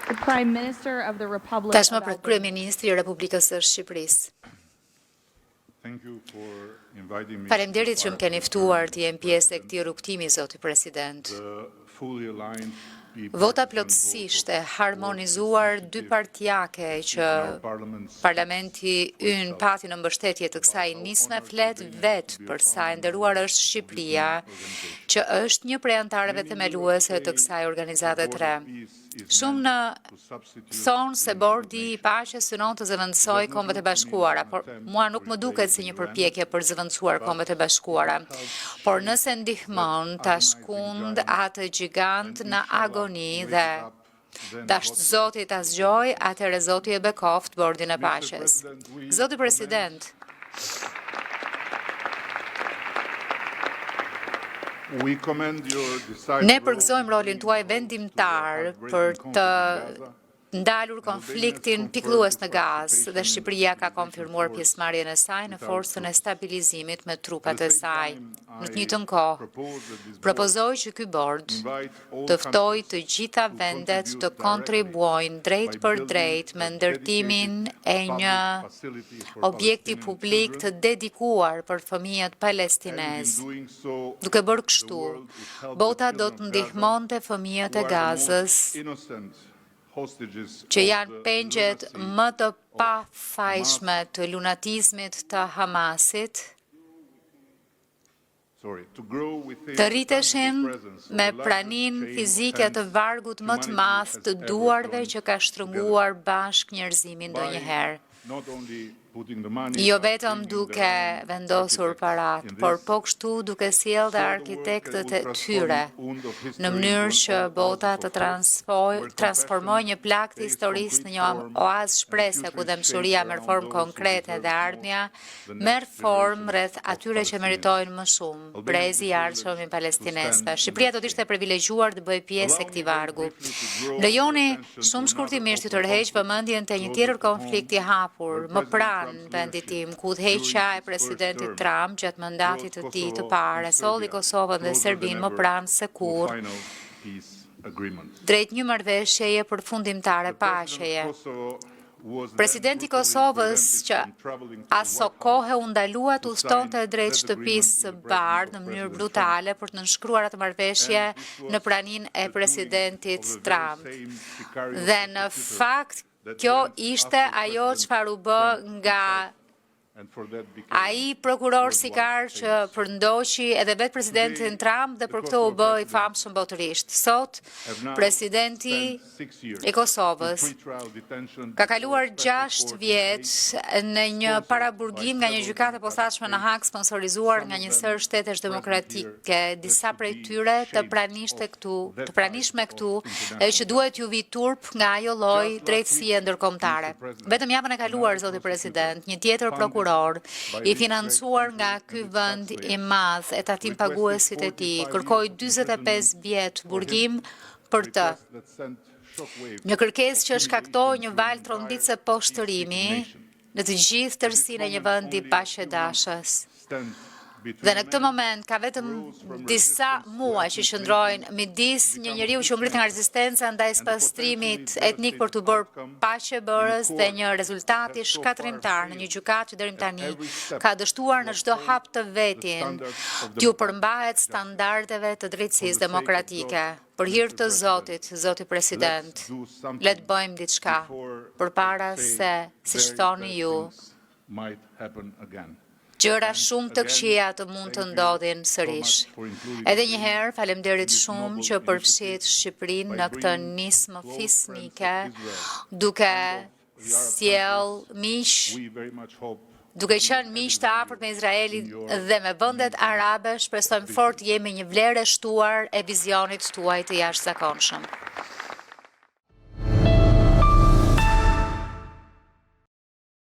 The Prime Minister of the Republic Tashmë of për Albania. Kryeministri i Republikës së Shqipërisë. Thank you for inviting me. Faleminderit që më keni ftuar të jem pjesë e këtij rrugëtimi, zoti president. The fully aligned Vota plotësisht e harmonizuar dy partiake që parlamenti ynë pati në mbështetje të kësaj nisme flet vetë për sa e nderuar është Shqipëria, që është një prej anëtarëve themeluese të kësaj organizate të re. Shumë në thonë se bordi i paqes synon të zëvendësojë Kombet e Bashkuara, por mua nuk më duket si një përpjekje për zëvendësuar Kombet e Bashkuara. Por nëse ndihmon ta shkund atë gjigant në agoni dhe dasht Zoti ta zgjoj, atëherë Zoti e bekoft bordin e paqes. Zoti President, We commend your decisive Ne përgëzojmë rolin tuaj vendimtar për të ndalur konfliktin pikëllues në Gazë dhe Shqipëria ka konfirmuar pjesëmarrjen e saj në forcën e stabilizimit me trupat e saj. Në të njëjtën kohë, propozoj që ky bord të ftojë të gjitha vendet të kontribuojnë drejt për drejt me ndërtimin e një objekti publik të dedikuar për fëmijët palestinezë. Duke bërë kështu, bota do të ndihmonte fëmijët e Gazës, që janë pengjet më të pafajshme të lunatizmit të Hamasit, të rriteshin me praninë fizike të vargut më të madh të duarve që ka shtrënguar bashkë njerëzimin ndonjëherë. Jo vetëm duke vendosur parat, por po kështu duke sjellë dhe arkitektët e tyre, në mënyrë që bota të transformojë një plagë të historisë në një oaz shprese ku dhembshuria merr formë konkrete dhe ardhmja merr formë rreth atyre që meritojnë më shumë, brezi i ardhshëm i palestinezëve. Shqipëria do të ishte e privilegjuar të bëhej pjesë e këtij vargu. Lejoni shumë shkurtimisht t'ju tërheq vëmendjen te një tjetër konflikt i hapur, më pranë vendit tim, ku udhëheqja e presidentit Trump gjatë mandatit të tij të parë e solli Kosovën dhe Serbinë më pranë se kurrë drejt një marrëveshjeje përfundimtare paqeje. Presidenti i Kosovës që aso kohe u ndalua të udhëtonte drejt shtëpisë së bardhë në mënyrë brutale për të nënshkruar atë marrëveshje në praninë e presidentit Trump. Dhe në fakt kjo ishte ajo çfarë u bë nga ai prokuror sikar që përndoqi edhe vetë presidentin Trump dhe për këtë u bë i famshëm botërisht. Sot, presidenti i Kosovës ka kaluar 6 vjet në një paraburgim nga një gjykatë e posaçme në Hag sponsorizuar nga një sërë shtetesh demokratike, disa prej tyre të pranishte këtu, të pranishme këtu, e që duhet ju vi turp nga ajo lloj drejtësie ndërkombëtare. Vetëm javën e kaluar, zoti president, një tjetër prokuror i financuar nga ky vend i madh e tatim paguesit e tij, kërkoi 45 vjet burgim për të. Një kërkesë që shkaktoi një valë tronditëse poshtërimi në të gjithë tërësinë e një vendi paqedashës. Dhe në këtë moment ka vetëm disa muaj që qëndrojnë midis një njeriu që u ngrit nga rezistenca ndaj spastrimit etnik për t'u bërë paqebërës dhe një rezultati shkatërrimtar në një gjykatë që deri më tani ka dështuar në çdo hap të vetin t'ju përmbahet standardeve të drejtësisë demokratike. Për hir të Zotit, zoti president, le të bëjmë diçka përpara se, siç thoni ju, gjëra shumë të këqija të mund të ndodhin sërish. Edhe një herë, faleminderit shumë që përfshit Shqipërinë në këtë nismë fisnike, duke sjell miq, duke qenë miq të afërt me Izraelin dhe me vendet arabe, shpresojmë fort jemi një vlerë e shtuar e vizionit tuaj të jashtëzakonshëm.